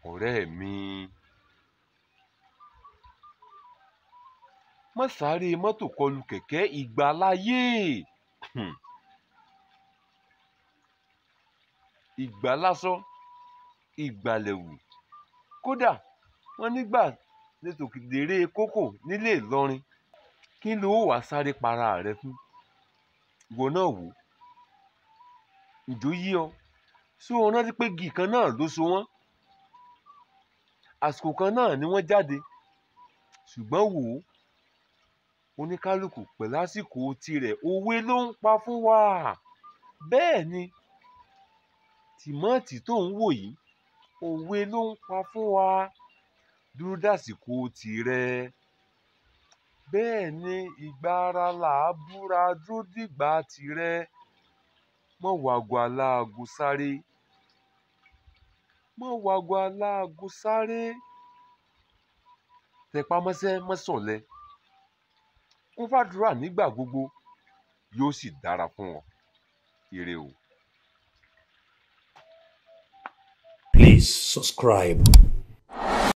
Ọ̀rẹ́ mi, má sáré mọ́tò kọlù kẹ̀kẹ́ ìgbà láyé. Ìgbà lásọ, ìgbà lẹ̀wù. Kódà wọ́n nígbà létòkèdèrè kókò nílé Ìlọrin. Kí ló wàá sáré para rẹ fún? Ìwọ náà wò ó. Ǹjọ́ yí ọ? Ṣé o rántí pé igi kan náà ló so wọ́n? Àsìkò kan náà ni wọ́n jáde. Ṣùgbọ́n wò ó, oníkálukú pẹ̀lú àsìkò tirẹ̀, òwe ló ń pa fún wa. Bẹ́ẹ̀ ni, tìmọ́ọ̀tì tó ń wò yìí, òwe ló ń pa fún wa. Dúró dàsìkò tirẹ̀. Bẹ́ẹ̀ ni, ìgbà ara là á búra, dúró dìgbà tirẹ̀. Mọ́ wàgò aláago sáré. Mọ́ wàgò aláago sáré. Tẹpá mọ́ṣẹ́, má ṣọ̀lẹ. Kún fàdúrà nígbà gbogbo, yóò sì dára fún ọ. Ire o. Please subscribe.